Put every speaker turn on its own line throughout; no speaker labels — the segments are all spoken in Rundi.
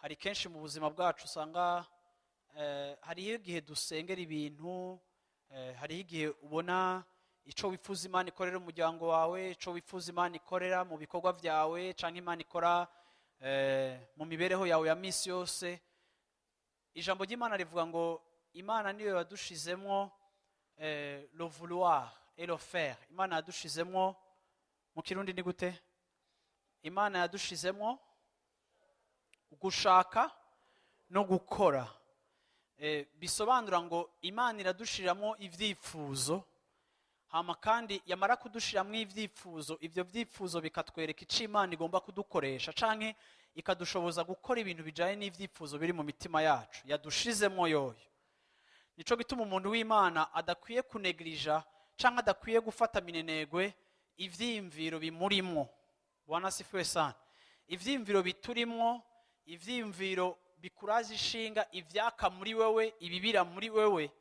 Hari kenshi mu buzima bwacu usanga hariho igihe dusengera ibintu, hariho igihe ubona ico wifuza Imana ikorera umuryango wawe, ico wifuza Imana ikorera mu bikorwa vyawe, canke Imana ikora mu mibereho yawe ya misi yose. Ijambo ry'Imana rivuga ngo Imana niyo yadushizemwo le vouloir et le faire. Imana yadushizemwo, mu Kirundi ni gute? Imana yadushizemwo gushaka no gukora. Bisobanura ngo Imana iradushiramo ivyifuzo, hama kandi yamara kudushiramo ivyifuzo, ivyo vyifuzo bikatwereka ico Imana igomba kudukoresha, canke ikadushoboza gukora ibintu bijanye n'ivyifuzo biri mu mitima yacu yadushizemwo yoyo. Nico gituma umuntu w'Imana adakwiye kunegirija canke adakwiye gufata minenegwe ivyiyumviro bimurimwo. Bwana asifiwe sana. Ivyiyumviro biturimwo, ivyiyumviro bikuraza ishinga, ivyaka muri wewe, ibibira muri wewe,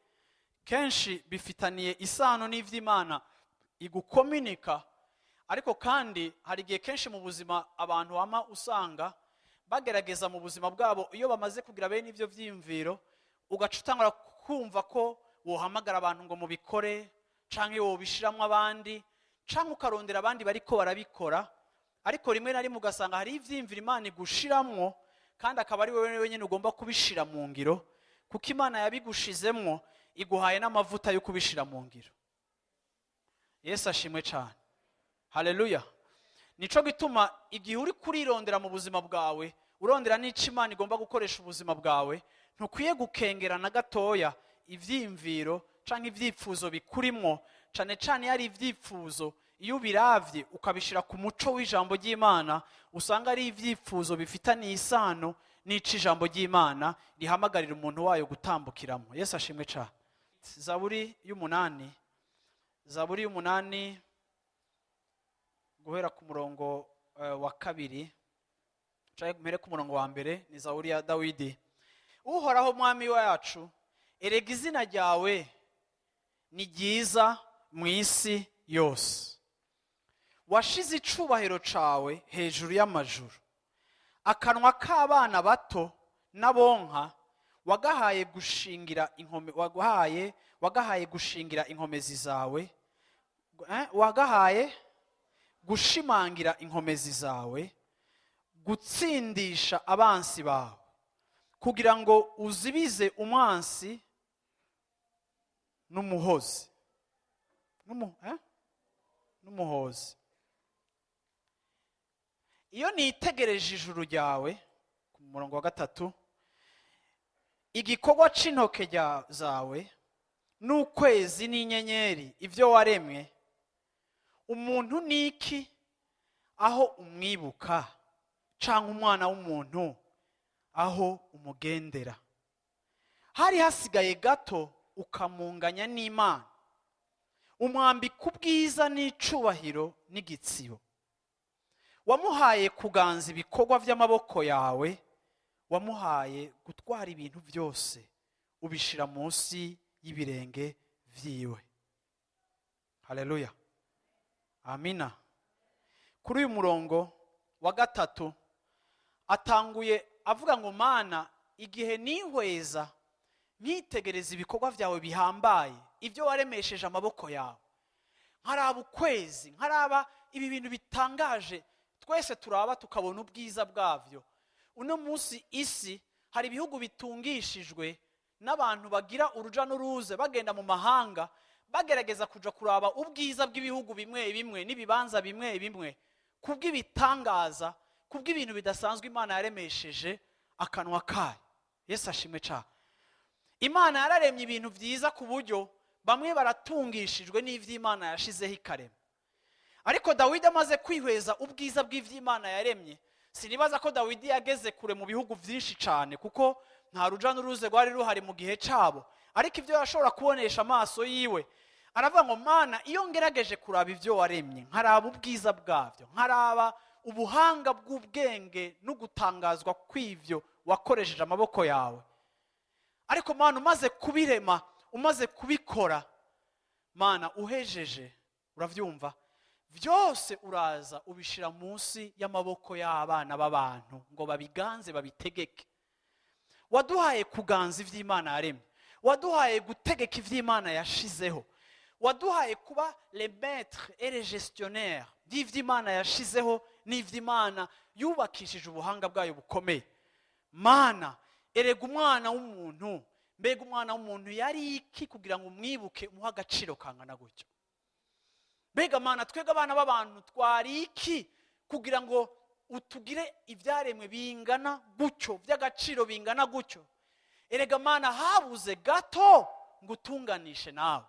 kenshi bifitaniye isano n'ivy'Imana igukominika. Ariko kandi hari igihe kenshi mu buzima abantu bama usanga bagerageza mu buzima bwabo, iyo bamaze kugira bene ivyo vyiyumviro, ugaca utangura kumva ko wohamagara abantu ngo mubikore, canke wobishiramwo abandi, canke ukarondera abandi bariko barabikora. Ariko rimwe na rimwe ugasanga hari ivyiyumviro Imana igushiramwo, kandi akaba ari wewe wenyine ugomba kubishira mu ngiro, kuko Imana yabigushizemwo, iguhaye n'amavuta yo kubishira mu ngiro. Yesu ashimwe cyane. Haleluya. Nico gituma igihe uri kurirondera mu buzima bwawe, urondera n'ico Imana igomba gukoresha ubuzima bwawe, ntukwiye gukengera na gatoya ivyiyumviro canke ivyifuzo bikurimwo, cane cane iyo ari ivyifuzo, iyo ubiravye ukabishira ku muco w'ijambo ry'Imana, usanga ari ivyifuzo bifitaniye isano n'ico ijambo ry'Imana rihamagarira umuntu wayo gutambukiramo. Yesu ashimwe cane. Zaburi y'umunani, Zaburi y'umunani guhera ku murongo wa 2, canke mpere ku murongo wa 1, ni Zaburi ya Dawidi. Uhoraho mwami wacu, erega izina ryawe ni ryiza mu isi yose. Washize icubahiro cawe hejuru y'amajuru. Akanwa k'abana bato n'abonka wagahaye gushingira inkome, wagahaye, wagahaye gushingira inkomezi zawe, wagahaye gushimangira inkomezi zawe, gutsindisha abansi bawe, kugira ngo uzibize umwansi n'umuhozi. N'umuhozi. Iyo nitegereje ijuru ryawe, ku murongo wa 3, igikorwa c'intoke zawe n'ukwezi n'inyenyeri, ivyo waremwe, umuntu niki aho umwibuka, canke umwana w'umuntu aho umugendera? Hari hasigaye gato ukamunganya n'Imana, umwambika ubwiza n'icubahiro n'igitsibo. Wamuhaye kuganza ibikorwa vy'amaboko yawe, wamuhaye gutwara ibintu vyose, ubishira munsi y'ibirenge vyiwe. Haleluya, amina. Kuri uyu murongo wa 3 atanguye avuga ngo Mana, igihe nihweza nkitegereza ibikorwa vyawe bihambaye, ivyo waremesheje amaboko yawe, nkaraba ukwezi, nkaraba ibi bintu bitangaje twese turaba tukabona ubwiza bwavyo. Uno munsi isi hari ibihugu bitungishijwe n'abantu bagira uruja n'uruze bagenda mu mahanga bagerageza kuja kuraba ubwiza bw'ibihugu bimwe bimwe n'ibibanza bimwe bimwe, kubw'ibitangaza, kubw'ibintu bidasanzwe Imana yaremesheje akanwa kayo. Yesu ashimwe cyane. Imana yararemye ibintu vyiza ku buryo bamwe baratungishijwe n'ivy'Imana yashizeho ikarema. Ariko Dawidi amaze kwihweza ubwiza bw'ivy'Imana yaremye, sinibaza ko Dawidi yageze kure mu bihugu vyinshi cane, kuko nta ruja n'uruze rwari ruhari mu gihe cabo. Ariko ivyo yashobora kubonesha amaso yiwe, aravuga ngo Mana, iyo ngerageje kuraba ivyo waremye, nkaraba ubwiza bwavyo, nkaraba ubuhanga bw'ubwenge no gutangazwa kw'ivyo wakoresheje amaboko yawe, ariko Mana umaze kubirema, umaze kubikora, Mana uhejeje, uravyumva vyose, uraza ubishira munsi y'amaboko y'abana b'abantu ngo babiganze, babitegeke. Waduhaye kuganza ivy'Imana yaremye, waduhaye gutegeka ivy'Imana yashizeho, waduhaye kuba les maîtres et les gestionnaires by'ivy'Imana yashizeho n'ivy'Imana yubakishije ubuhanga bwayo bukomeye. Mana, erega umwana w'umuntu, mbega umwana w'umuntu yari iki kugira ngo umwibuke, umuhe agaciro kangana gutyo? Mbega Mana, twebwe abana b'abantu twari iki kugira ngo utugire ibyaremwe bingana gutyo, by'agaciro bingana gutyo? Erega Mana, habuze gato ngo utunganishe nawe.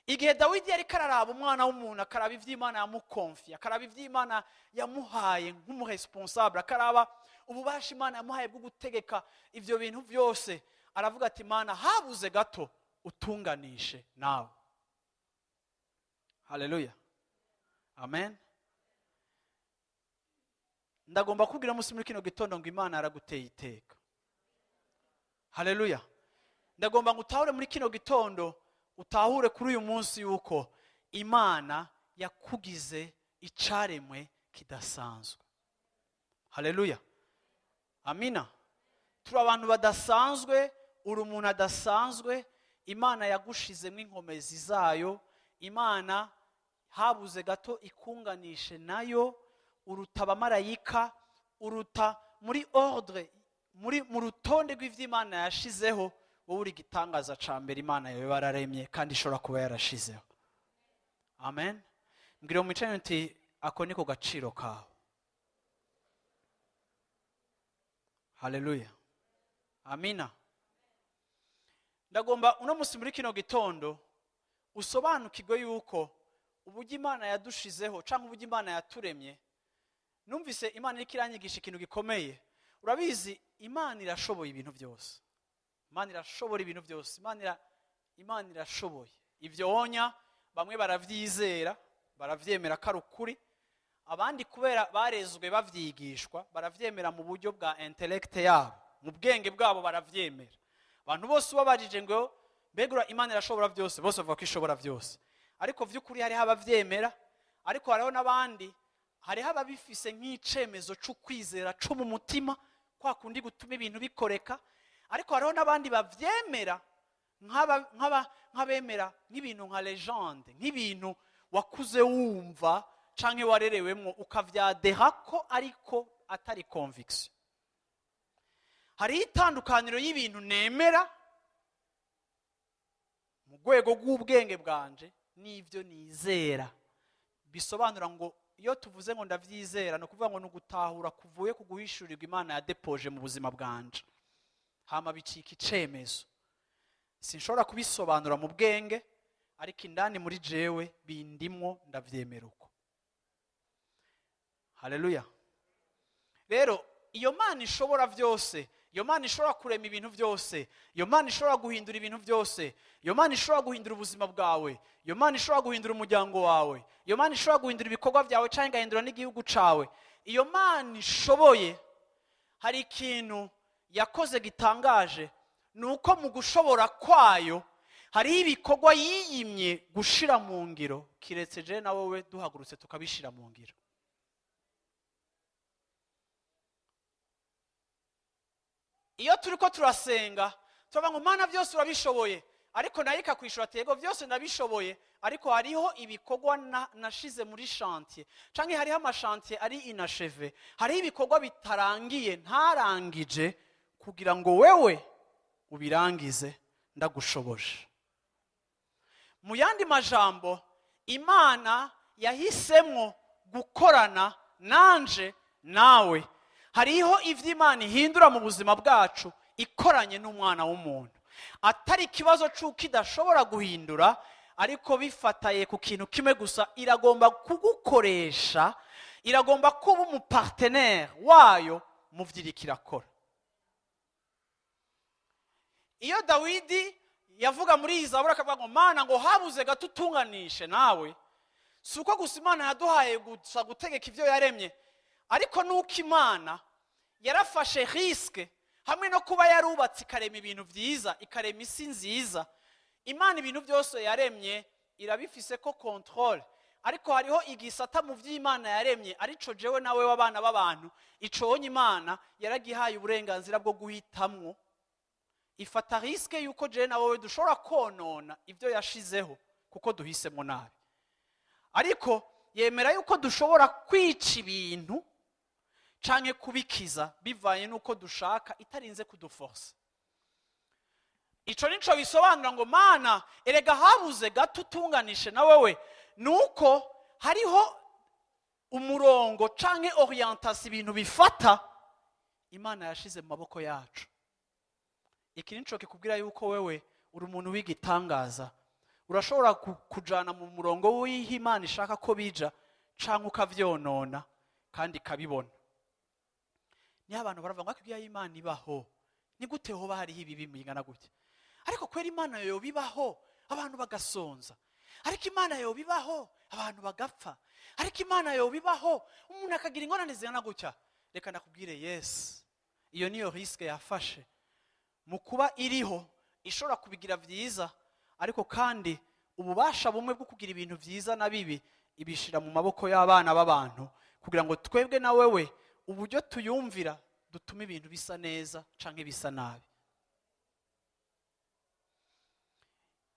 Igihe Dawidi yari kararaba umwana w'umuntu, akaraba ivy'Imana yamukonfiye, akaraba ivy'Imana yamuhaye nk'umuresponsable, akaraba ububasha Imana yamuhaye bwo gutegeka ivyo bintu byose, aravuga ati Mana, habuze gato utunganishe nawe. Haleluya, amen. Ndagomba kubwira umunsi muri kino gitondo ngo Imana yaraguteye iteka. Haleluya. Ndagomba ngo utahure muri kino gitondo, utahure kuri uyu munsi yuko Imana yakugize icaremwe kidasanzwe. Haleluya, amina. Turi abantu badasanzwe, uri umuntu adasanzwe. Imana yagushizemo inkomezi zayo. Imana habuze gato ikunganishe nayo. Uruta abamarayika, uruta muri ordre, muri mu rutonde rw'ivy'Imana yashizeho. Wowe uri igitangaza ca mbere Imana yawe yararemye kandi ishobora kuba yarashizeho. Amen. Mbwira mwicarane nti ako niko gaciro kawe. Haleluya, amina. Ndagomba uno musi muri kino gitondo usobanukirwe yuko uburyo Imana yadushizeho canke uburyo Imana yaturemye. Numvise Imana iriko iranyigisha ikintu gikomeye. Urabizi, Imana irashoboye ibintu byose. Imana irashobora ibintu byose. Imana irashoboye. Ivyo wonya bamwe baravyizera, baravyemera ko ari ukuri, abandi kubera barezwe bavyigishwa baravyemera mu buryo bwa intellect yabo, mu bwenge bwabo baravyemera. Abantu bose ubabajije ngo mbega Imana irashobora byose, bose bavuga ko ishobora byose. Ariko vy'ukuri hariho abavyemera, ariko hariho n'abandi, hariho ababifise nk'icemezo c'ukwizera co mu mutima, kwa kundi gutuma ibintu bikoreka. Ariko hariho n'abandi bavyemera nk'abemera nk'ibintu nka legende, nk'ibintu wakuze wumva canke warerewemwo ukavyadera ko ariko atari conviction. Hariho itandukaniro y'ibintu nemera mu rwego rw'ubwenge bwanje n'ivyo nizera. Bisobanura ngo iyo tuvuze ngo ndavyizera, no kuvuga ngo ni ugutahura kuvuye ku guhishurirwa Imana yadepoje mu buzima bwanje, hama bicika icemezo. Sinshobora kubisobanura mu bwenge, ariko indani muri jewe bindimwo, ndavyemera uko. Haleluya. Rero iyo Mana ishobora byose, iyo Mana ishobora kurema ibintu byose, iyo Mana ishobora guhindura ibintu byose, iyo Mana ishobora guhindura ubuzima bwawe, iyo Mana ishobora guhindura umuryango wawe, iyo Mana ishobora guhindura ibikorwa byawe cyangwa igahindura n'igihugu cawe, iyo Mana ishoboye. Hari ikintu yakoze gitangaje, ni uko mu gushobora kwayo hariho ibikorwa yiyimye gushira mu ngiro, kiretse je na wowe duhagurutse tukabishira mu ngiro. Iyo turiko turasenga turavuga ngo Mana byose urabishoboye, ariko nayo ikakwishura ati yego byose ndabishoboye, ariko hariho ibikorwa nashize muri chantier, canke hariho amashantier ari inachevé, hariho ibikorwa bitarangiye ntarangije kugira ngo wewe ubirangize ndagushoboje. Mu yandi majambo, Imana yahisemwo gukorana nanje nawe. Hariho ivyo Imana ihindura mu buzima bwacu ikoranye n'umwana w'umuntu. Atari ikibazo c'uko idashobora guhindura, ariko bifataye ku kintu kimwe gusa, iragomba kugukoresha, iragomba kuba umupartenaire wayo mu vyo iriko irakora. Iyo Dawidi yavuga muri iyi zaburi akavuga ngo Mana ngo habuze gato utunganishe nawe, si uko gusa Imana yaduhaye gusa gutegeka ivyo yaremye, ariko nuko Imana yarafashe risque hamwe no kuba yarubatse ikarema ibintu vyiza, ikarema isi nziza. Imana ibintu byose yaremye irabifise ko contrôle, ariko hariho igisata mu vy'Imana yaremye arico jewe nawe w'abana b'abantu, iconye Imana yaragihaye uburenganzira bwo guhitamwo Ifata risque yuko jewe na wowe dushobora konona ibyo yashizeho kuko duhisemo nabi, ariko yemera yuko dushobora kwica ibintu canke kubikiza bivanye n'uko dushaka, itarinze kuduforsa. Ico nico bisobanura ngo: "Mana, erega habuze gato utunganishe na wewe." Nuko hariho umurongo canke orientation ibintu bifata Imana yashize mu maboko yacu. Iki nico kikubwira yuko wewe uri umuntu w'igitangaza. Urashobora kujana mu murongo w'iho Imana ishaka ko bija, canke ukavyonona kandi ikabibona. Niyo abantu baravuga ngo: "Ariko iyo Imana ibaho, ni gute hoba hariho ibibi bingana gutya? Ariko kwera Imana yobibaho abantu bagasonza? Ariko Imana yobibaho abantu bagapfa? Ariko Imana yobibaho umuntu akagira ingorane zingana gutya?" Reka ndakubwire, yes, iyo niyo risque yafashe mu kuba iriho. Ishobora kubigira byiza, ariko kandi ububasha bumwe bwo kugira ibintu byiza na bibi ibishira mu maboko y'abana b'abantu, kugira ngo twebwe na wewe uburyo tuyumvira dutume ibintu bisa neza canke bisa nabi.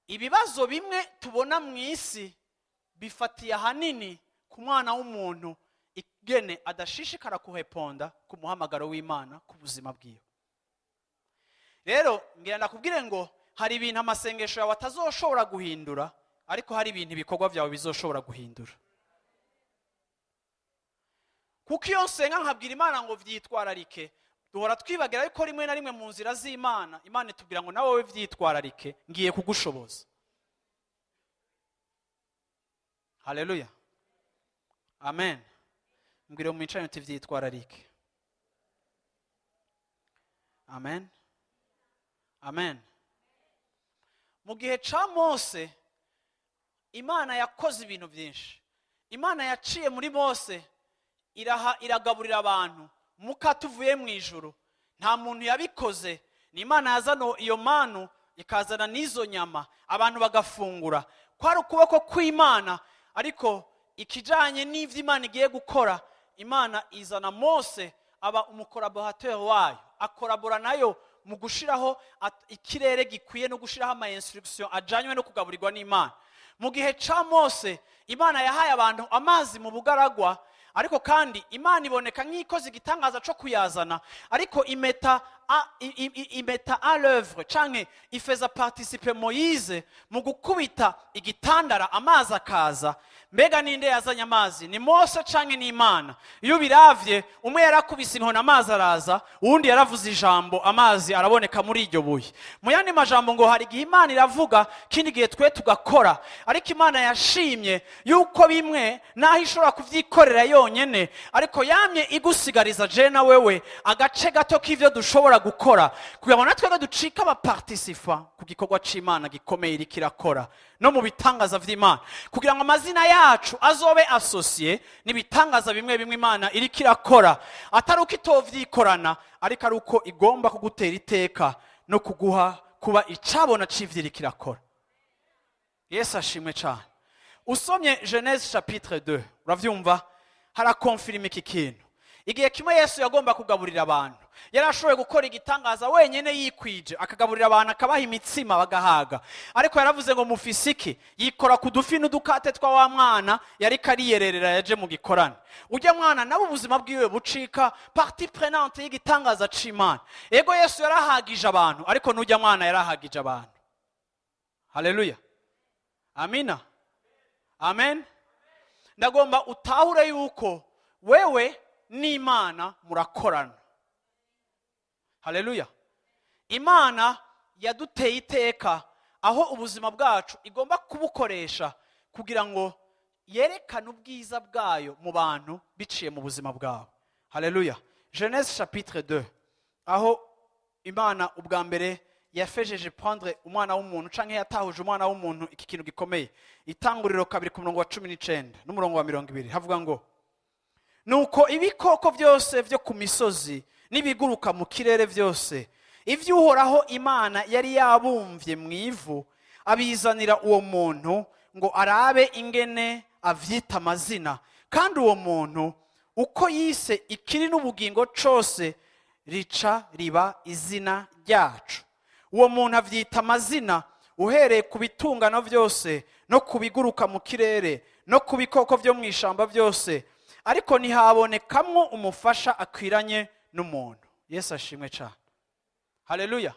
Ibibazo bimwe tubona mu isi bifatiye ahanini ku mwana w'umuntu, igene adashishikara kureponda ku muhamagaro w'Imana ku buzima bwiwe. Rero ngira ndakubwire ngo hari ibintu amasengesho yawe atazoshobora guhindura, ariko hari ibintu ibikorwa byawe bizoshobora guhindura. Kuko iyo nsenga nkabwira Imana ngo vyitwararike, duhora twibagira yuko rimwe na rimwe mu nzira z'Imana, Imana itubwira ngo: "Nawe vyitwararike, ngiye kugushoboza." Haleluya, amen. Mbwira mu mwicarane uti: "Vyitwararike." Amen, amen. Mu gihe ca Mose, Imana yakoze ibintu byinshi. Imana yaciye muri Mose, iraha, iragaburira abantu muka tuvuye mu ijuru. Nta muntu yabikoze, ni Imana yazana iyo manu, ikazana n'izo nyama, abantu bagafungura. Kwari ukuboko kw'Imana. Ariko ikijanye n'ivyo Imana igiye gukora, Imana izana Mose, aba umu collaborateur wayo, akorabora nayo mu gushiraho ikirere gikwiye no gushiraho ama instruction ajanywe no kugaburirwa n'Imana. Mu gihe ca Mose, Imana yahaye abantu amazi mu bugaragwa, ariko kandi Imana iboneka nk'ikoze igitangaza co kuyazana, ariko imeta à l'œuvre canke ifeza participer Moïse mu gukubita igitandara, amazi akaza. Mbega ninde yazanye amazi? Ni Mose canke ni Imana? Iyo ubiravye, umwe yarakubise inkoni amazi araza, uwundi yaravuze ijambo amazi araboneka muri iryo buye. Mu yandi majambo ngo hari igihe Imana iravuga, kindi gihe twe tugakora. Ariko Imana yashimye yuko bimwe naho ishobora kuvyikorera yonyene, ariko yamye igusigariza je na wewe agace gato k'ivyo dushobora gukora, kugira ngo natwebwe ducike aba participants ku gikorwa c'Imana gikomeye iriko irakora no mu bitangaza vy'Imana, kugira ngo amazina yacu azobe associé n'ibitangaza bimwe bimwe Imana iriko irakora, atari uko itovyikorana, ariko ari uko igomba kugutera iteka no kuguha kuba icabona c'ivyo iriko irakora. Yesu ashimwe cane. Usomye Genèse chapitre 2, uravyumva, harakonfirima iki kintu. Igihe kimwe Yesu yagomba kugaburira abantu, yari ashoboye gukora igitangaza wenyine yikwije, akagaburira abantu, akabaha imitsima bagahaga. Ariko yaravuze ngo: "Mufise iki?" Yikora ku dufi n'udukate twa wa mwana yari kariyererera yaje mu gikorane. Ujya mwana nawe ubuzima bwiwe bucika partie prenante y'igitangaza c'Imana. Ego, Yesu yarahagije abantu, ariko n'ujya mwana yarahagije abantu. Haleluya, amina, amen. Ndagomba utahure yuko wewe n'Imana murakorana. Haleluya. Imana yaduteye iteka aho ubuzima bwacu igomba kubukoresha kugira ngo yerekane ubwiza bwayo mu bantu biciye mu buzima bwawe. Haleluya. Genèse chapitre 2, aho Imana ubwa mbere yafejeje prendre umwana w'umuntu canke yatahuje umwana w'umuntu iki kintu gikomeye. Itanguriro 2, ku murongo wa 19 n'umurongo wa 20, havuga ngo: "Nuko ibikoko byose byo ku misozi n'ibiguruka mu kirere byose, ibyo Uhoraho Imana yari yabumvye mu ivu, abizanira uwo muntu ngo arabe ingene avyita amazina. Kandi uwo muntu uko yise ikiri n'ubugingo cose, rica riba izina ryacu." Uwo muntu avyita amazina, uhereye ku bitungano byose no ku biguruka mu kirere no ku bikoko byo mu ishamba byose, ariko ntihabonekamwo umufasha akwiranye n'umuntu. Yesu ashimwe cyane. Haleluya.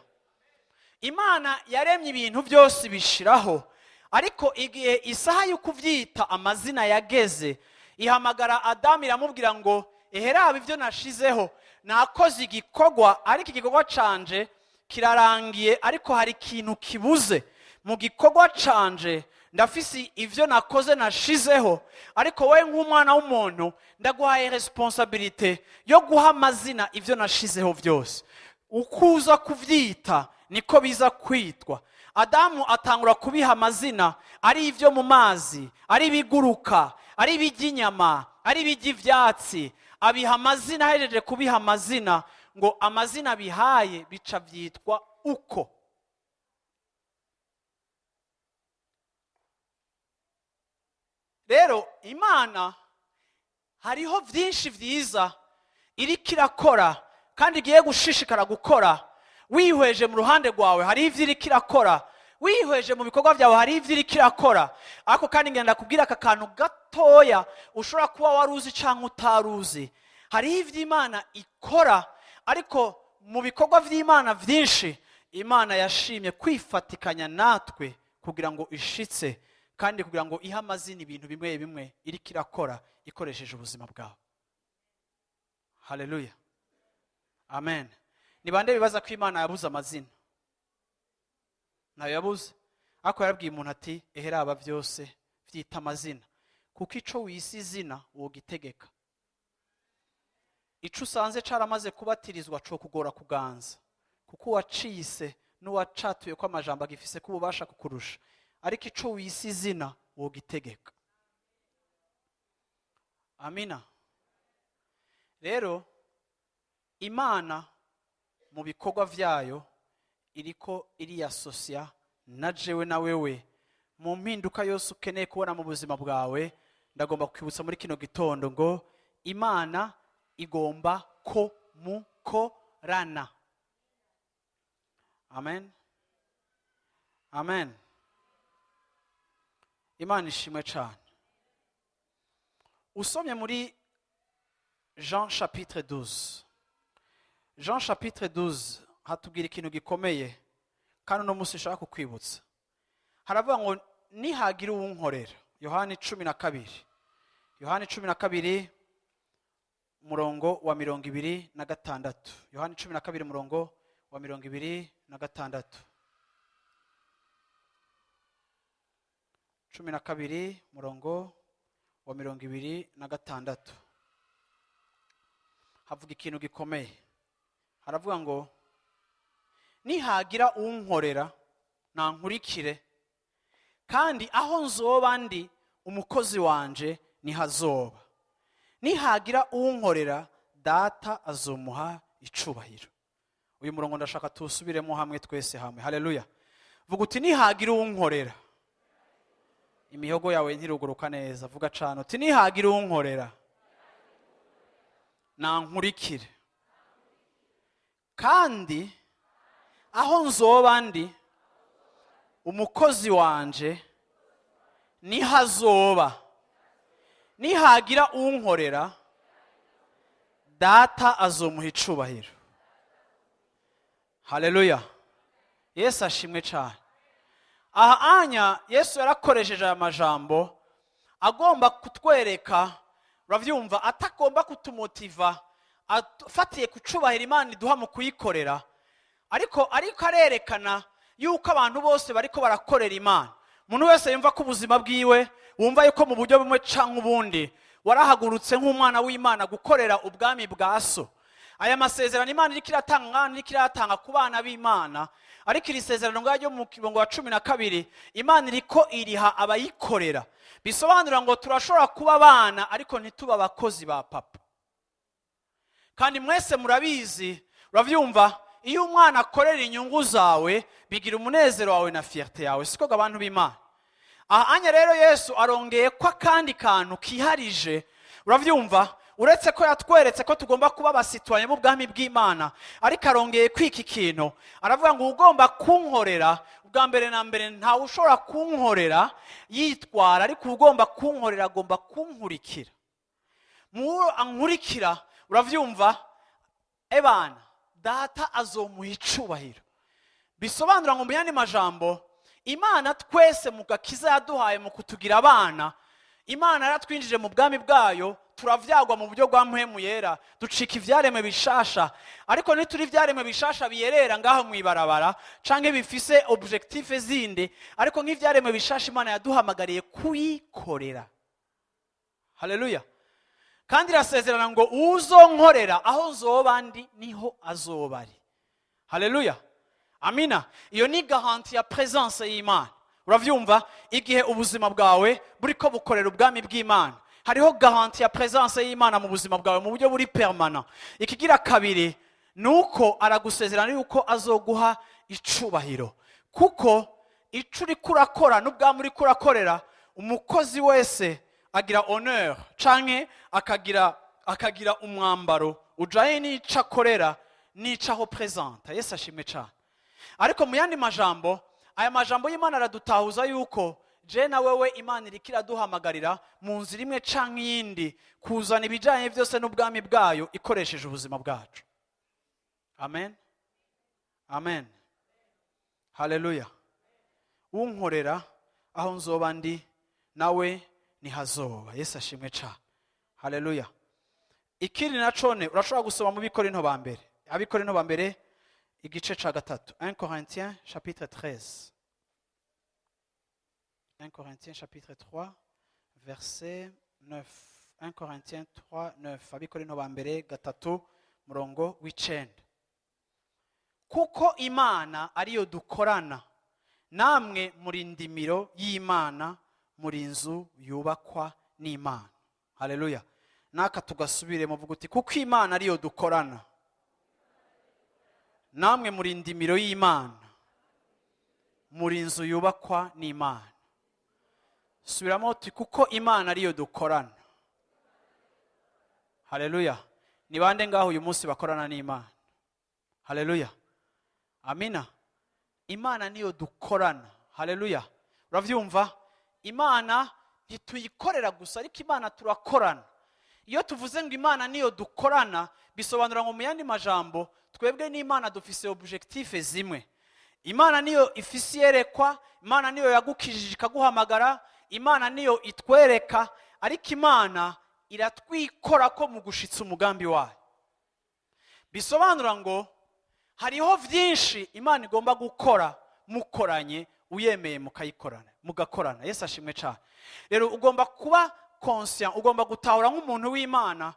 Imana yaremye ibintu byose bishiraho, ariko igihe isaha yo kuvyita amazina yageze, ihamagara Adamu iramubwira ngo eheraba ibyo nashizeho, nakoze igikorwa, ariko igikorwa canje kirarangiye, ariko hari ikintu kibuze mu gikorwa canje. Ndafise ivyo nakoze nashizeho, ariko wowe nk'umwana w'umuntu ndaguhaye responsabilité yo guha amazina ivyo nashizeho byose. Ukuza kuvyita niko biza kwitwa. Adamu atangura kubiha amazina, ari ivyo mu mazi, ari ibiguruka, ari ibijya inyama, ari ibijya ivyatsi. Abiha amazina. Ahejeje kubiha amazina, ngo amazina bihaye bica byitwa uko. Rero Imana hariho byinshi byiza iriko irakora kandi igiye gushishikara gukora. Wihweje mu ruhande rwawe hari ivyo iriko irakora, wihweje mu bikorwa byawe hari ivyo iriko irakora. Ariko kandi ngenda kubwira aka kantu gatoya ushobora kuba waruzi canke utaruzi. Hari ivyo Imana ikora, ariko mu bikorwa vy'Imana vyinshi Imana yashimye kwifatikanya natwe kugira ngo ishitse kandi kugira ngo ihe amazina ibintu bimwe bimwe iriko irakora ikoresheje ubuzima bwawe. Haleluya, amen. Ni bande bibaza ko Imana yabuze amazina? Ntayo yabuze, ariko yarabwiye umuntu ati eheraba byose vyita amazina, kuko ico wise izina wogitegeka. Ico usanze caramaze kubatirizwa co kugora kuganza, kuko uwacise n'uwacatuye ko amajambo agifise ko ububasha kukurusha, ariko ico wise izina wogitegeka. Amina. Rero Imana mu bikorwa vyayo iriko iriyasosia na jewe na wewe mu mpinduka yose ukeneye kubona mu buzima bwawe. Ndagomba kwibutsa muri kino gitondo ngo Imana igomba ko mukorana. Amen, amen. Imana ishimwe cyane. Usomye muri Jean chapitre 12, Jean chapitre 12 hatubwira ikintu gikomeye kandi uno munsi nshaka kukwibutsa. Haravuga ngo nihagira uwunkorera. Yohani 12, Yohani 12 umurongo wa 26. Yohani 12 umurongo wa 26. 12 umurongo wa 26 havuga ikintu gikomeye. Haravuga ngo nihagira unkorera nankurikire, kandi aho nzoba ndi umukozi wanje nihazoba. Nihagira unkorera data azomuha icubahiro. Uyu murongo ndashaka tusubiremo hamwe twese hamwe. Haleluya. Vuga uti nihagira unkorera. Imihogo yawe ntiruguruka neza, vuga cyane uti nihagira unkorera nankurikire, kandi aho nzoba ndi umukozi wanje nihazoba. Nihagira unkorera data azomuha icubahiro. Haleluya. Yesu ashimwe cyane. Aha anya Yesu yarakoresheje aya majambo agomba kutwereka, uravyumva, atagomba kutumotiva afatiye kucubahira Imana iduha mu kuyikorera, ariko arerekana yuko abantu bose bariko barakorera Imana. Umuntu wese yumva ko ubuzima bwiwe, wumva yuko mu buryo bumwe canke ubundi warahagurutse nk'umwana w'Imana gukorera ubwami bwa so. Aya masezerano Imana iriko iratanga, iriko iratanga ku bana b'Imana, ariko iri sezerano ryo mu kirongo wa 12 Imana iriko iriha abayikorera. Bisobanura ngo turashobora kuba abana ariko ntituba abakozi ba papa. Kandi mwese murabizi, uravyumva, iyo umwana akorera inyungu zawe bigira umunezero wawe na fierté yawe, siko abantu b'Imana. Aha anya rero Yesu arongeye ko akandi kantu kiharije, uravyumva, Uretse ko yatweretse ko tugomba kuba aba citoyens b'ubwami bw'Imana, ariko arongeye kwika ikintu, aravuga ngo ugomba kunkorera, ubwa mbere na mbere ntawe ushobora kunkorera yitwara, ariko ugomba kunkorera agomba kunkurikira. Muwo ankurikira, uravyumva, ebana Data azomuha icubahiro. Bisobanura ngo mu yandi majambo, Imana twese mu gakiza yaduhaye mu kutugira abana, Imana yaratwinjije mu bwami bwayo, turavyagwa mu buryo bwa Mpwemu Yera, ducika ivyaremwe bishasha. Ariko ntituri ivyaremwe bishasha biyerera ngaho mw'ibarabara canke bifise objectif zindi, ariko nk'ivyaremwe bishasha Imana yaduhamagariye kuyikorera. Haleluya! Kandi irasezerana ngo uzonkorera, aho nzoba ndi niho azoba ari. Haleluya, amina. Iyo ni garantie ya présence y'Imana. Uravyumva, igihe ubuzima bwawe buriko bukorera ubwami bw'Imana, hariho garantie ya présence y'Imana mu buzima bwawe mu buryo buri permanent. Ikigira kabiri ni uko aragusezerana yuko azoguha icubahiro, kuko ico uriko urakora n'ubwami uriko urakorera, umukozi wese agira honneur canke akagira umwambaro ujanye n'ico akorera n'ico aho présenta. Yesu ashimwe cane. Ariko mu yandi majambo, aya majambo y'Imana aradutahuza yuko je na wewe Imana iriko iraduhamagarira mu nzira imwe canke iyindi kuzana ibijanye byose n'ubwami bwayo ikoresheje ubuzima bwacu. Amen, amen, haleluya. Unkorera, aho nzoba ndi nawe nihazoba. Yesu ashimwe cane, haleluya. Ikindi nacone urashobora gusoma mu Bikorinto ba mbere, Abikorinto ba mbere igice ca 3, 1 Corinthiens chapitre 13, 1 Corinthiens chapitre 3 verset 9, 1 Corinthiens 3 9, Abikorinto ba mbere 3 murongo w'9. Kuko Imana ariyo dukorana, namwe muri indimiro y'Imana, muri inzu yubakwa n'Imana. Haleluya! Naka tugasubire, muvuga uti: kuko Imana ariyo dukorana, namwe muri indimiro y'Imana, muri inzu yubakwa n'Imana. Subiramo uti: kuko Imana ariyo dukorana. Haleluya! Ni bande ngaho uyu munsi bakorana n'Imana? Haleluya, amina. Imana niyo dukorana. Haleluya! Uravyumva, Imana ntituyikorera gusa, ariko Imana turakorana. Iyo tuvuze ngo Imana niyo dukorana, bisobanura ngo mu yandi majambo twebwe n'Imana dufise objectif zimwe. Imana niyo ifise iyerekwa, Imana niyo yagukijije ikaguhamagara, Imana niyo itwereka, ariko Imana iratwikora ko mu gushitsa umugambi wayo. Bisobanura ngo hariho byinshi Imana igomba gukora mukoranye, uyemeye mukayikorana, mugakorana. Yesu ashimwe cyane. Rero ugomba kuba conscient, ugomba gutahura nk'umuntu w'Imana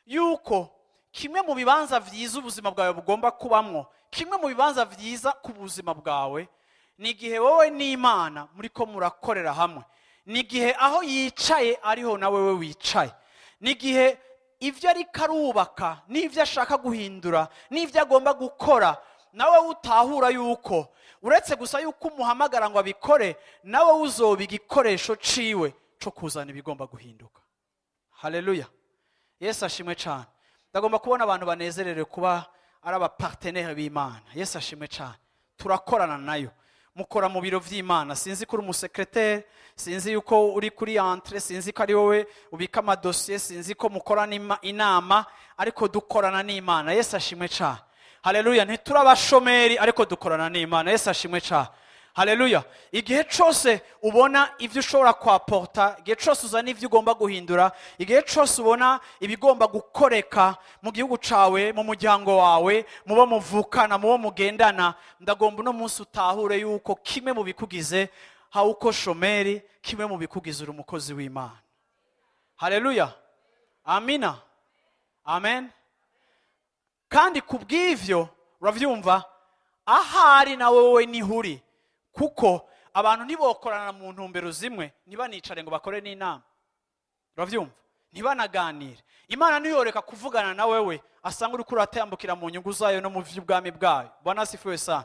yuko kimwe mu bibanza byiza ubuzima bwawe bugomba kubamwo, kimwe mu bibanza byiza ku buzima bwawe, ni igihe wowe n'Imana muriko murakorera hamwe, ni igihe aho yicaye ariho na wewe wicaye, ni igihe ibyo ariko arubaka n'ibyo ashaka guhindura n'ibyo agomba gukora nawe utahura yuko uretse gusa yuko umuhamagara ngo abikore, nawe uzoba igikoresho ciwe co kuzana ibigomba guhinduka. Haleluya, Yesu ashimwe cyane. Ndagomba kubona abantu banezerewe kuba ari aba partenaires b'Imana. Yesu ashimwe cyane. Turakorana nayo. Mukora mu biro vy'Imana, sinzi ko uri umu secrétaire, sinzi yuko uri kuri entrée, sinzi ko ari wowe ubika amadosiye, sinzi ko mukorana inama, ariko dukorana n'Imana. Yesu ashimwe cyane, haleluya. Ntituri abashomeri, ariko dukorana n'Imana. Yesu ashimwe cyane, haleluya. Igihe cyose ubona ibyo ushobora kwa apporter, igihe cyose uzana ibyo ugomba guhindura, igihe cyose ubona ibigomba gukoreka mu gihugu cawe, mu muryango wawe, mu bo muvukana, mu bo mugendana, ndagomba uno munsi utahure yuko kimwe mu bikugize, hauko chômeur, kimwe mu bikugize uri umukozi w'Imana. Haleluya, amina, amen. Kandi ku bw'ivyo, uravyumva, ahari na wowe niho uri, kuko abantu ntibokorana mu ntumbero zimwe ntibanicare ngo bakore n'inama. Uravyumva, ntibanaganire. Imana ntiyoreka kuvugana na wewe asanga uriko uratambukira mu nyungu zayo no mu vy'ubwami bwayo. Bwana asifiwe sana.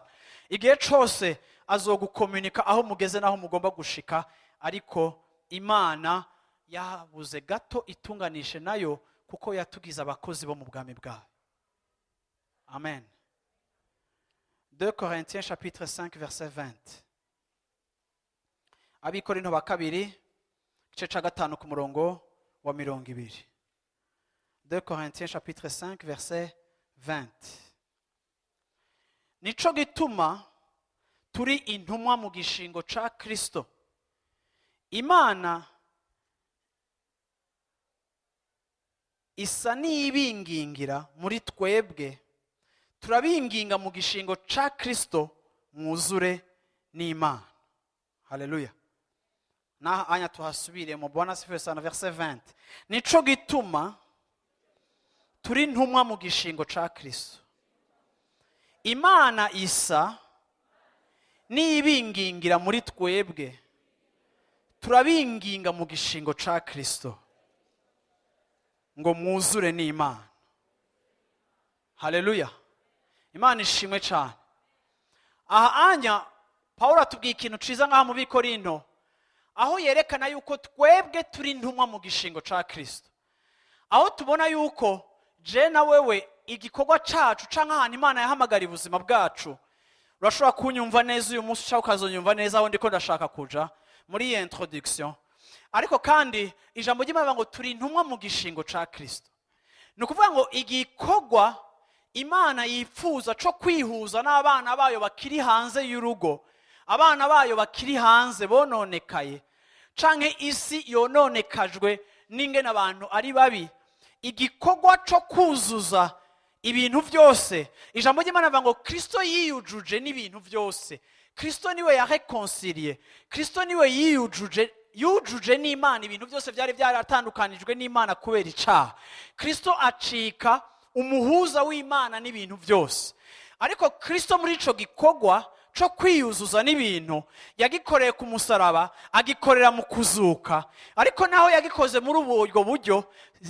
Igihe cose azogukomunika aho mugeze n'aho mugomba gushika, ariko Imana yabuze gato itunganishe nayo. Kuko yatugize abakozi bo mu bwami bwayo. Amen. 2 Corinthiens chapitre 5 verset 20. Abikorinto ba kabiri, igice ca 5, ku murongo wa 20. 2 Corinthiens chapitre 5 verset 20. Nico gituma turi intumwa mu gishingo ca Kristo, Imana isa n'ibingingira muri twebwe, turabinginga mu gishingo ca Kristo, mwuzure n'Imana. Haleluya! Naha anya tuhasubire mu. Bwana asifiwe sana. Verset 20: nico gituma turi intumwa mu gishingo ca Kristo, Imana isa n'ibingingira muri twebwe, turabinginga mu gishingo ca Kristo ngo mwuzure n'Imana. Haleluya! Imana ishimwe cyane. Aha anya Pawulo atubwiye ikintu ciza ngaha mu Bikorinto, aho yerekana yuko twebwe turi intumwa mu gishingo ca Kristo, aho tubona yuko je na wewe igikorwa cacu canke ahantu Imana yahamagara ubuzima bwacu. Urashobora kunyumva neza uyu munsi cyangwa ukazonyumva neza aho ndiko ndashaka kuja muri iyi introduction. Ariko kandi ijambo ry'Imana ngo turi intumwa mu gishingo ca Kristo, ni ukuvuga ngo igikorwa Imana yifuza co kwihuza n'abana bayo bakiri hanze y'urugo, abana bayo bakiri hanze bononekaye, canke isi yononekajwe n'ingene abantu ari babi, igikorwa co kuzuza ibintu byose. Ijambo ry'Imana rivuga ngo Kristo yiyujuje n'ibintu byose. Kristo niwe yaréconcilié, Kristo niwe yiyujuje, yujuje n'Imana ibintu byose byari byaratandukanijwe n'Imana kubera icaha. Kristo acika umuhuza w'Imana n'ibintu byose. Ariko Kristo muri ico gikorwa co kwiyuzuza n'ibintu yagikoreye ku musaraba, agikorera mu kuzuka. Ariko naho yagikoze muri ubwo buryo,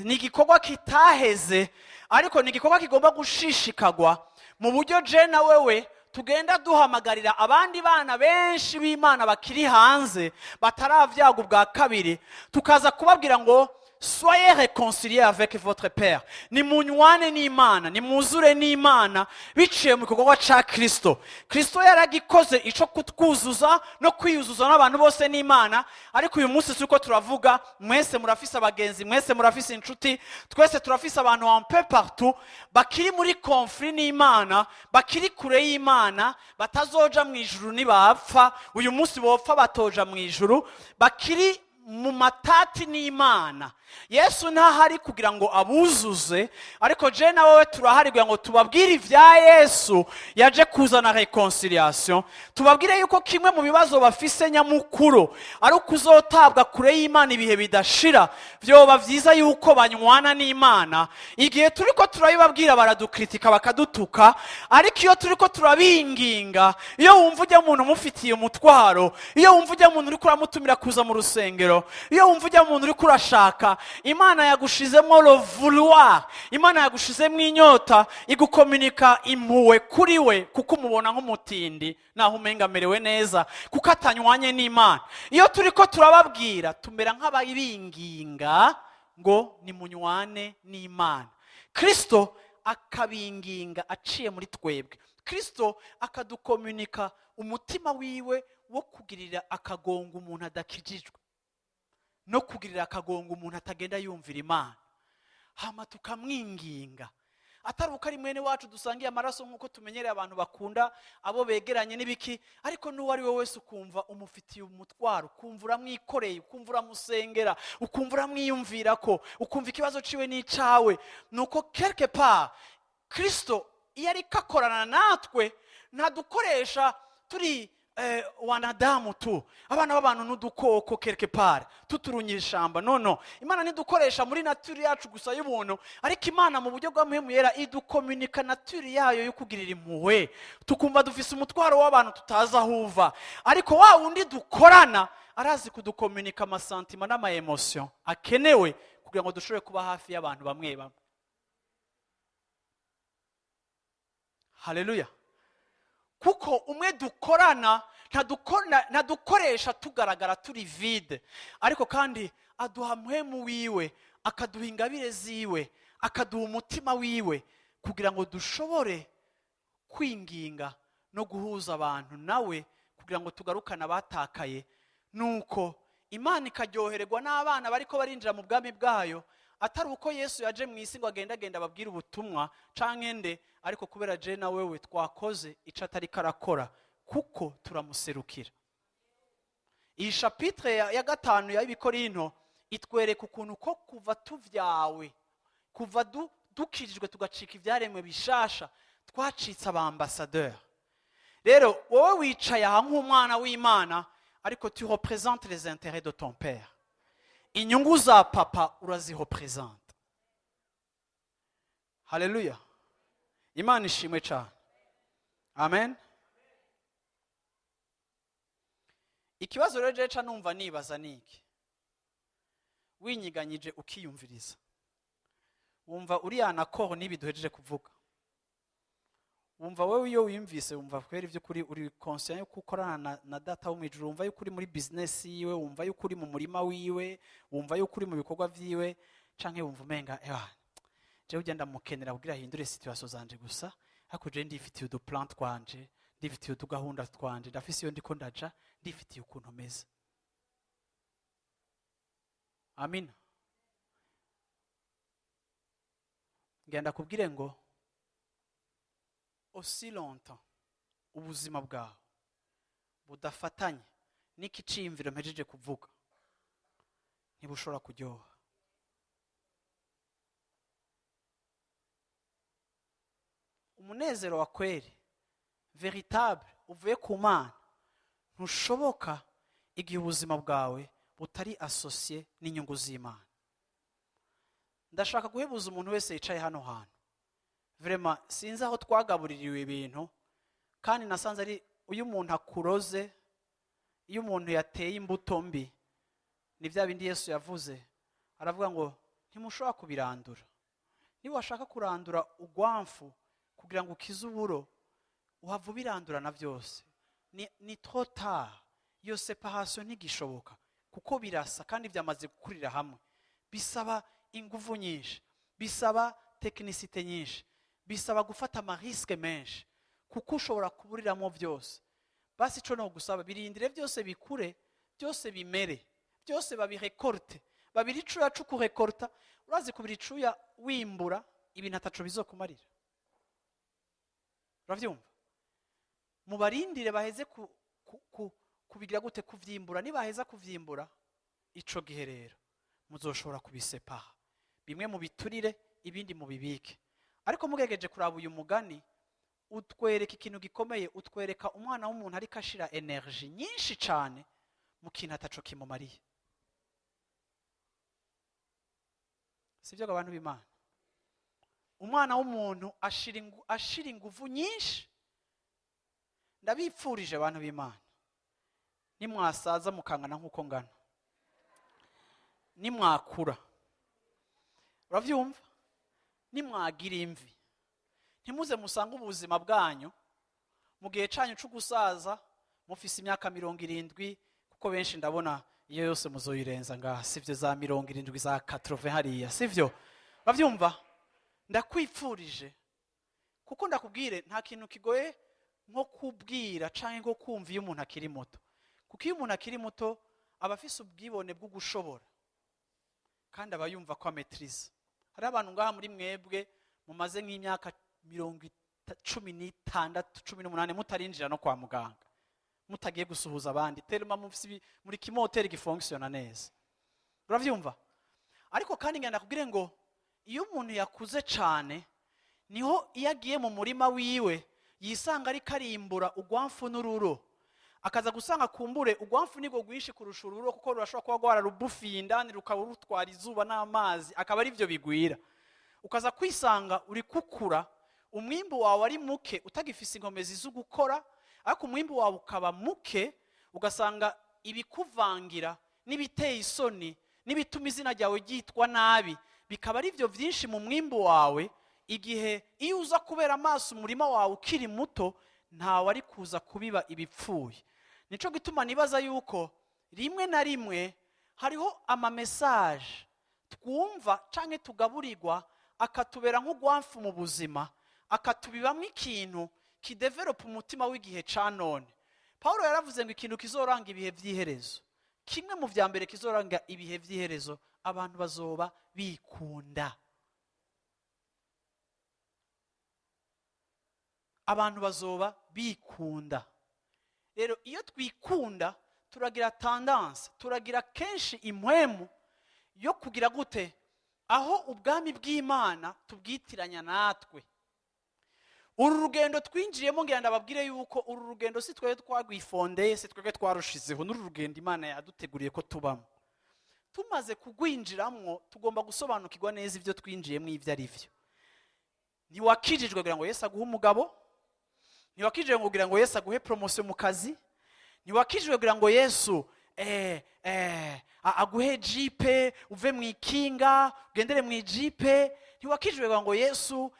ni igikorwa kitaheze, ariko ni igikorwa kigomba gushishikagwa mu buryo je na wewe tugenda duhamagarira abandi bana benshi b'Imana bakiri hanze, bataravyaga ubwa kabiri, tukaza kubabwira ngo soyez réconciliés avec votre père, nimunywane n'Imana, nimuzure n'Imana biciye mu gikorwa ca Kristo. Kristo yaragikoze ico kutwuzuza no kwiyuzuza n'abantu bose n'Imana. Ariko uyu munsi turiko turavuga, mwese murafise abagenzi, mwese murafise inshuti, twese turafise abantu un peu partout bakiri muri conflit n'Imana, bakiri kure y'Imana, batazoja mu ijuru nibapfa. Uyu munsi bopfa batoja mu ijuru, bakiri mu matati n'Imana. Yesu ntahari kugira ngo abuzuze, ariko je na wowe turahari kugira ngo tubabwire ibya Yesu yaje kuzana réconciliation, tubabwire yuko kimwe mu bibazo bafise nyamukuru ari ukuzotabwa kure y'Imana ibihe bidashira. Vyoba vyiza yuko banywana n'Imana. Igihe turiko turabibabwira baradukritika, bakadutuka, ariko iyo turiko turabinginga, iyo wumva ujya umuntu umufitiye umutwaro, iyo wumva ujya umuntu uriko uramutumira kuza mu rusengero, iyo wumva ujya umuntu uriko urashaka, Imana yagushizemo le vouloir, Imana yagushizemo inyota, igukominika impuhwe kuri we, kuko umubona nk'umutindi naho umenga amerewe neza kuko atanywanye n'Imana. Iyo turiko turababwira tumera nk'ababinginga ngo nimunywane n'Imana. Kristo akabinginga aciye muri twebwe. Kristo akadukomunika umutima wiwe wo kugirira akagongo umuntu adakijijwe, no kugirira akagongo umuntu atagenda yumvira Imana, hama tukamwinginga, atari uko ari mwene wacu dusangiye amaraso nk'uko tumenyereye abantu bakunda abo begeranye n'ibiki, ariko n'uwo ari we wese ukumva umufitiye umutwaro, ukumva uramwikoreye, ukumva uramusengera, ukumva uramwiyumvira ko ukumva ikibazo ciwe n'icawe. Nuko quelque part Kristo iyo ariko akorana natwe ntadukoresha turi wanadamu tu, abana b'abantu n'udukoko, quelque part tuturunyishamba. No, Imana ntidukoresha muri nature yacu gusa y'ubuntu, ariko Imana mu buryo bwa Mpwemu Yera idukomunika nature yayo yo kugirira impuhwe, tukumva dufise umutwaro w'abantu tutazi aho uva. Ariko wa wundi dukorana arazi kudukomunika amasentiments n'ama émotions akenewe kugira ngo dushobore kuba hafi y'abantu bamwe bamwe. Haleluya! Kuko umwe dukorana ntadukoresha tugaragara turi vide, ariko kandi aduha Mpwemu wiwe. akaduha ingabire ziwe, akaduha umutima wiwe, kugira ngo dushobore kwinginga no guhuza abantu nawe, kugira ngo tugarukane abatakaye. Nuko Imana ikaryohererwa n'abana bariko barinjira mu bwami bwayo, atari uko Yesu yaje mu isi ngo agendagenda ababwire ubutumwa canke nde, ariko kubera je na wewe twakoze ico atari karakora, kuko turamuserukira. Iyi chapitre ya 5 ya Ibikorinto itwereka ukuntu ko kuva tuvyawe, kuva dukirijwe tugacika ivyaremwe bishasha, twacitse abambassadeur. Rero wowe wicaye aha nk'umwana w'Imana, ariko tu représentes les intérêts de ton père. Inyungu za papa urazireprésente. Haleluya. Imana ishimwe cyane. Amen. Ikibazo rero jeca numva nibaza niki? Winyiganyije ukiyumviriza, wumva uri yanakoro nibi duhejeje kuvuga, wumva wewe iyo wiyumvise wumva kwera ivy'ukuri uri conscient yuko ukorana na data wo mwijuru, wumva yuko uri muri business yiwe, wumva yuko uri mu murima wiwe, wumva yuko uri mu bikorwa vyiwe, canke wumva umenga ewa jewe ugenda mukenera kugira ahindure situation zanje gusa, ariko je ndifitiye udu plan twanje, ndifitiye utugahunda twanje, ndafise iyo ndiko ndaja, ndifitiye ukuntu meze. Amina. Ngenda kubwire ngo aussi longtemps ubuzima bwawe budafatanye n'ikiciyumviro mpejeje kuvuga, ntibushobora kuryoha. Umunezero wa kweri véritable uvuye ku Mana ntushoboka igihe ubuzima bwawe butari associé n'inyungu z'Imana. Ndashaka guhebuza umuntu wese yicaye hano hantu, vraiment sinzi aho twagabuririwe ibintu, kandi nasanze ari uyu muntu akuroze, iyo umuntu yateye imbuto mbi, ni bya bindi Yesu yavuze, aravuga ngo ntimushobora kubirandura. Niba washaka kurandura ugwamfu kugira ngo ukize uburo, uhava ubirandura na byose. Ni trop tard, iyo separation ntigishoboka, kuko birasa kandi byamaze gukurira hamwe. Bisaba ingufu nyinshi, bisaba technicité nyinshi, bisaba gufata ama risque menshi, kuko ushobora kuburiramo byose. Basi ico no gusaba, birindire byose bikure, byose bimere, byose babirekorte, babiri icuya co kurekorta. Urazi kubira icuya wimbura ibintu ataco bizokumarira. Uravyumva? Mubarindire baheze kubigira gute, kuvyimbura. Nibaheza kuvyimbura ico gihe rero muzoshobora kubisepaha, bimwe mu biturire, ibindi mu bibike. Ariko mugegeje kuraba uyu mugani utwereka ikintu gikomeye, utwereka umwana w'umuntu ariko ashira energy nyinshi cane mu kintu ataco kimumariye. Sivyo abantu b'Imana? Umwana w'umuntu ashira ingufu nyinshi. Ndabipfurije abantu b'Imana, nimwasaza mukangana nkuko ngana, nimwakura, uravyumva, nimwagira imvi, ntimuze musange ubuzima bwanyu mu gihe canyu co gusaza mufise imyaka 70, kuko benshi ndabona iyo yose muzoyirenza ngaha, sivyo? Za 70 za 80 hariya, sivyo? Uravyumva? Ndakwipfurije, kuko ndakubwire nta kintu kigoye nko kubwira canke nko kumva iyo umuntu akiri muto, kuko iyo umuntu akiri muto aba afise ubwibone bwo gushobora, kandi aba yumva ko ametrize. Hari abantu ngaha muri mwebwe mumaze nk'imyaka 16, 18 mutarinjira no kwa muganga, mutagiye gusuhuza abandi, teruma mufise muri kimoteri gifonctiona neza. Uravyumva? Ariko kandi ngenda kubwire ngo iyo umuntu yakuze cane, niho iyo agiye mu murima wiwe yisanga ari karimbura ugwamfu n'ururo, akaza gusanga kumbure ugwamfu nigo gwinshi kurusha ururo, kuko rurashobora kuba rwararubufiye indani rukaba rutwara izuba n'amazi, akaba ari byo bigwira. Ukaza kwisanga uri kukura, umwimbu wawe ari muke, utagifise inkomezi zo gukora, ariko umwimbu wawe ukaba muke, ugasanga ibikuvangira n'ibiteye isoni n'ibituma izina ryawe ryitwa nabi bikaba ari byo byinshi mu mwimbu wawe. Igihe iyo uza kubera amaso umurima wawe ukiri muto, ntawe ari kuza kubiba ibipfuye. Nico gituma nibaza yuko rimwe na rimwe hariho ama message Twumva canke tugaburirwa, akatubera nk'ugwamfu mu buzima, akatubibamwo ikintu kidevelopa umutima w'igihe ca none. Paulo yaravuze ngo ikintu kizoranga ibihe vy'iherezo, kimwe mu vya mbere kizoranga ibihe vy'iherezo, abantu bazoba bikunda. Abantu bazoba bikunda. Rero iyo twikunda turagira tendance, turagira kenshi impwemu yo kugira gute aho ubwami bw'Imana tubwitiranya natwe. Uru rugendo twinjiyemo, ngira ndababwire yuko uru rugendo si twebwe twagwifondeye, si twebwe twarushizeho, n'uru rugendo Imana yaduteguriye ko tubamo. Tumaze kugwinjiramwo tugomba gusobanukirwa neza ibyo twinjiyemo ibyo ari byo. Ntiwakijijwe kugira ngo Yesu aguhe umugabo, ntiwakijijwe kugira ngo Yesu aguhe promotion mu kazi, ntiwakijijwe kugira ngo Yesu aguhe jipe uve mu ikinga ugendere mu ijipe, ntiwakijijwe kugira ngo Yesu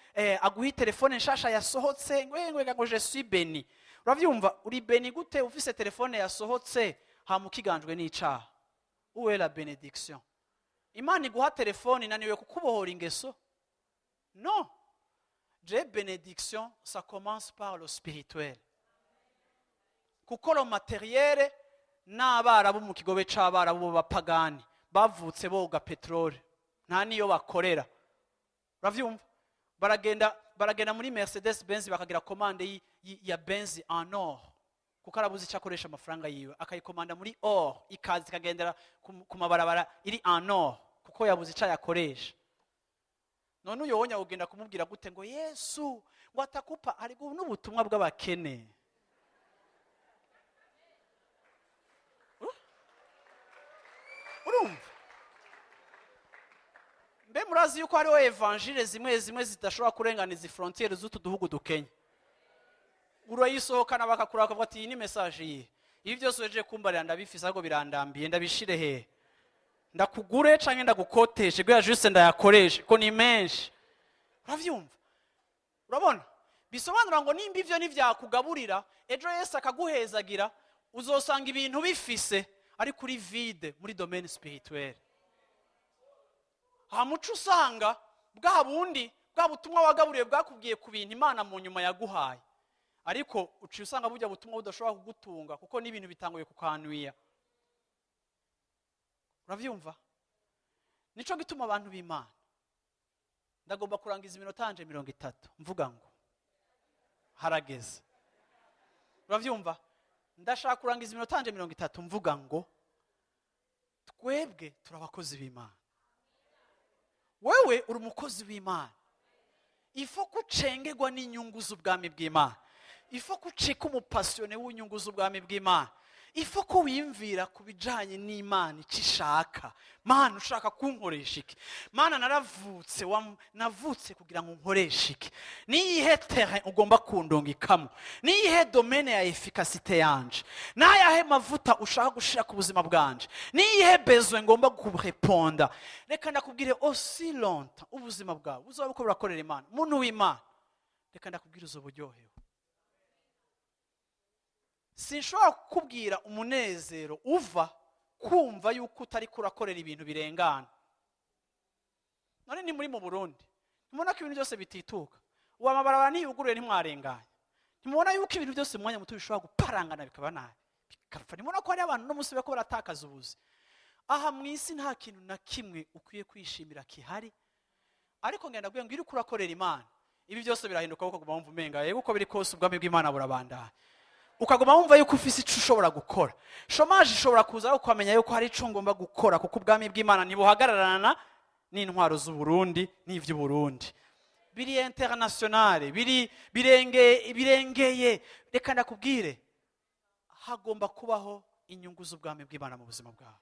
aguhe telefone nshasha yasohotse ngo ngo je suis béni. Uravyumva, uri béni gute ufise telefone yasohotse hama ukiganjwe n'icaha? Où est la bénédiction? Imana iguha telefone inaniwe kukubohora ingeso? Non. Je bénédiction, ça commence par le spirituel. Kuko le matériel n'abarabu mu kigobe c'abarabu b'abapagani bavutse boga petrole, nta niyo bakorera. Uravyumva? Baragenda muri Mercedes Benz bakagira commande ya Benz en or, kuko arabuze icyo akoresha amafaranga yiwe, akayikomanda muri or, ikaza ikagendera ku mabarabara iri en or, kuko yabuze icyo ayakoresha. None uyo wonya ugenda kumubwira gute ngo Yesu ngo atakupa? Ari n'ubutumwa bw'abakene. Urumva? Mbe murazi yuko hariho evangile zimwe zimwe zidashobora kurenganiza frontiere z'utu duhugu dukenya. Urayisohokana bakakura bakavuga ati iyi ni message yihe? Ibi byose weje kumbarira ndabifise ariko birandambiye, ndabishire hehe? Ndakugure canke ndagukoteshe kugira juste ndayakoreshe ko ni menshi. Uravyumva? Urabona? Bisobanura ngo nimba ivyo nivyakugaburira, ejo Yesu akaguhezagira, uzosanga ibintu bifise ari kuri vide muri domaine spirituelle. Hamuca usanga bwa bundi bwa butumwa wagaburiye bwakubwiye ku bintu Imana mu nyuma yaguhaye, ariko uciye usanga burya butumwa budashobora kugutunga kuko n'ibintu bitanguye kukanwiya. Uravyumva? Nico gituma abantu b'Imana, ndagomba kurangiza iminota yanje 30 mvuga ngo harageze. Uravyumva? Ndashaka kurangiza iminota yanje 30 mvuga ngo twebwe turabakozi b'Imana. Wewe uri umukozi w'Imana. Ifo kucengerwa n'inyungu z'ubwami bw'Imana. Ifo kucika umupasiyone w'inyungu z'ubwami bw'Imana. Ifo ko wiyumvira ku bijanye n'Imana icyo ishaka. Mana ushaka kunkoresha iki? Mana naravutse, navutse kugira ngo nkoreshe iki? Niyihe terrain ugomba kundungikamo? Niyihe domaine ya efficacité yanje? Nayahe mavuta ushaka gushira ku buzima bwanje? Niyihe besoin ngomba kureponda? Reka ndakubwire, aussi longtemps ubuzima bwawe buzoba buko burakorera Imana, muntu w'Imana, reka ndakubwire uzoburyohewe. Sinshobora kukubwira umunezero uva kumva yuko utari kurakorera ibintu birengana. None ni muri mu Burundi, ntimubona ko ibintu byose bitituka? Ubu amabarabara ntiyuguruye, ntimwarenganya. Ntimubona yuko ibintu byose mu mwanya muto bishobora guparangana bikaba nabi, bigapfa? Ntimubona ko hari abantu no munsi bariko baratakaza ubuzi? Aha mu isi nta kintu na kimwe ukwiye kwishimira kihari, ariko ngenda ndabwiye ngo iyo uriko urakorera Imana, ibi byose birahinduka, ukaguma wumva umenga yego uko biri kose ubwami bw'Imana burabandanya. Ukaguma wumva yuko ufise ico ushobora gukora. Chômage ishobora kuza ariko ukamenya yuko hari ico ngomba gukora, kuko ubwami bw'Imana ntibuhagararana n'intwaro z'u Burundi n'ivy'u Burundi. Biri internationale, biri birengeye. Reka ndakubwire, hagomba kubaho inyungu z'ubwami bw'Imana mu buzima bwawe.